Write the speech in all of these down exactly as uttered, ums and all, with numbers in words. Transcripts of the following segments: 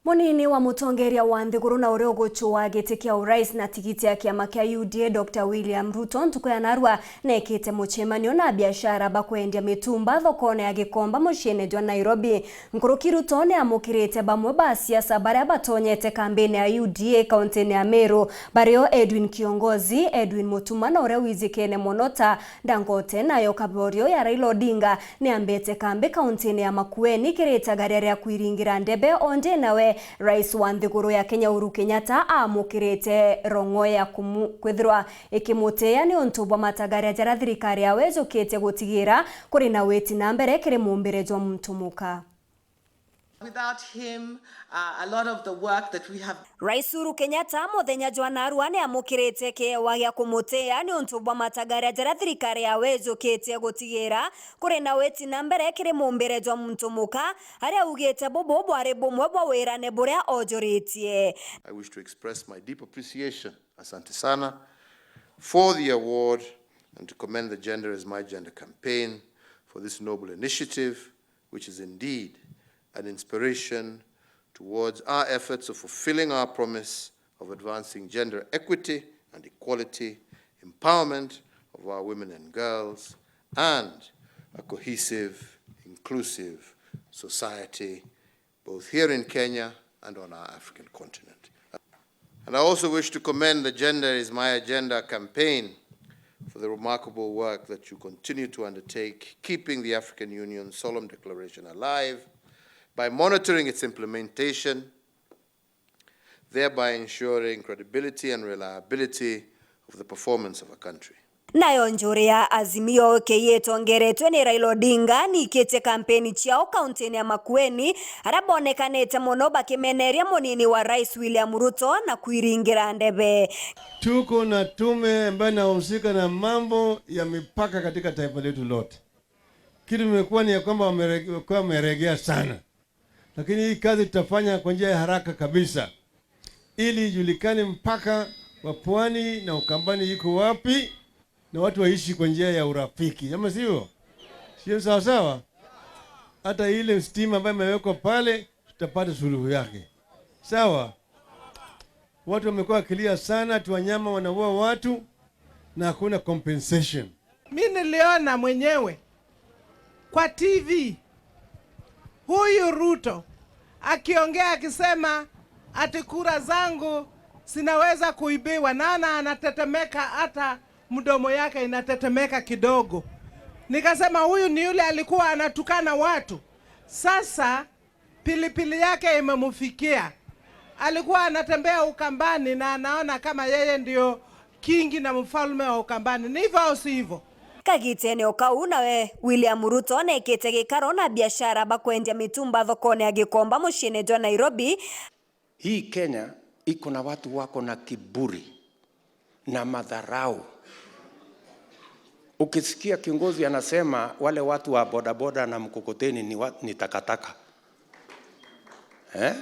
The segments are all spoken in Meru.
Munini wa mutongeria wa nthiguru na uria ugucua giti kia urais na tigiti ya kiama kia U D A, Doctor William Ruto, ntuku ya narua neekite mucemanio na abiashara ba kwendia mitumba thokone ya Gikomba muciine jwa Nairobi. Nkuruki Ruto ni amukirite bamwe ba asiasa baria batonyete kambini ya U D A kauntini ya Meru, bario Edwin Kiongozi, Edwin Mutuma na uria wijikene mono ta Dangote, nayo kaborio ya Raila Odinga ni ambite kambi kauntini ya Makueni kiritaga riria kwiringira ndebe, onde nawe rais wa nthiguru ya Kenya Uhuru Kenyatta amukirite rong'o ya kumu-, kwithirwa ikimutia niuntu bwa matagaria jaria thirikari yawe ijukitie gutigira kuri na witi na mbere kiri mumbire jwa muntu muka. Without him, uh, a lot of the work that we have Rais Uhuru Kenyatta muthenya jwa narua ni amukirite kiewa gia kumutia niuntu bwa matagaria jaria thirikari yawe ijukitie gutigira kuri na witi na mbere kiri mumbire jwa muntu muka, aria augite bubu bwari bumwe bwa wirane buria ojuritie. I wish to express my deep appreciation, asante sana, for the award and to commend the Gender is My Gender campaign for this noble initiative, which is indeed an inspiration towards our efforts of fulfilling our promise of advancing gender equity and equality, empowerment of our women and girls, and a cohesive, inclusive society, both here in Kenya and on our African continent. And I also wish to commend the Gender is My Agenda campaign for the remarkable work that you continue to undertake, keeping the African Union Solemn Declaration alive by monitoring its implementation, thereby ensuring credibility and reliability of the performance of a country. Nayo njuri ya Azimio K itongeretwe ni Raila Odinga niikitie kampeni ciao kauntini ya Makueni, aria bonekanite mono bakimeneria munini wa rais William Ruto na kwiringira ndebe. Tuko na tume ambayo inahusika na mambo ya mipaka katika taifa letu lote. Kitu imekuwa ni ya kwamba wamerege-, wamekuwa wameregea sana. Lakini hii kazi tutafanya kwa njia ya haraka kabisa, ili ijulikane mpaka wa Pwani na Ukambani iko wapi, na watu waishi kwa njia ya urafiki, ama sivyo? Sio sawa sawa? Hata ile stima ambayo imewekwa pale, tutapata suluhu yake. Sawa? Watu wamekuwa wakilia sana ati wanyama wanaua watu na hakuna compensation. Mi niliona mwenyewe kwa T V huyu Ruto akiongea akisema ati kura zangu zinaweza kuibiwa. Naona anatetemeka, hata mdomo yake inatetemeka kidogo. Nikasema, "Huyu ni yule alikuwa anatukana watu." Sasa pilipili yake imemfikia. Alikuwa anatembea Ukambani na anaona kama yeye ndio kingi na mfalme wa Ukambani. Ni hivyo au si hivyo? Kagitene o kau, nawe William Ruto neekite gikaro na biashara ba kwendia mitumba thokone ya Gikomba muciine jwa Nairobi. Hii Kenya iko na watu wako na kiburi na madharau. Ukisikia kiongozi anasema wale watu wa bodaboda na mkokoteni ni wa-, ni takataka. Eh?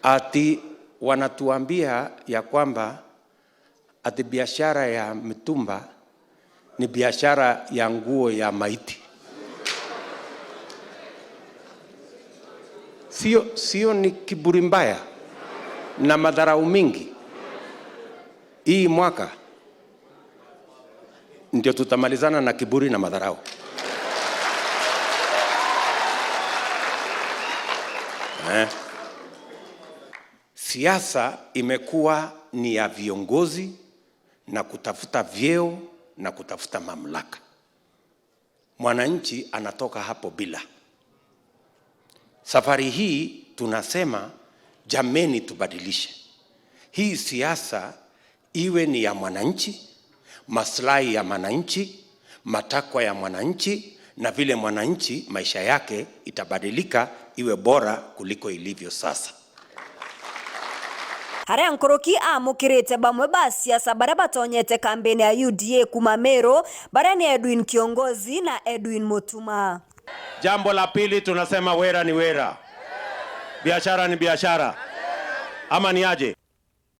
Ati wanatuambia ya kwamba ati biashara ya mitumba ni biashara ya nguo ya maiti. Sio, sio ni kiburi mbaya na madharau mingi? Hii mwaka ndio tutamalizana na kiburi na madharau. Eh. Siasa imekuwa ni ya viongozi na kutafuta vyeo na kutafuta mamlaka. Mwananchi anatoka hapo bila. Safari hii tunasema, jameni, tubadilishe. Hii siasa iwe ni ya mwananchi, maslahi ya mwananchi, matakwa ya mwananchi, na vile mwananchi maisha yake itabadilika iwe bora kuliko ilivyo sasa. Aria nkuruki amukirite bamwe ba siasa baria batonyete kambini ya U D A kuuma Meru, baria ni Edwin Kiongozi na Edwin Mutuma. Jambo la pili, tunasema wera ni wera, biashara ni biashara, ama ni aje?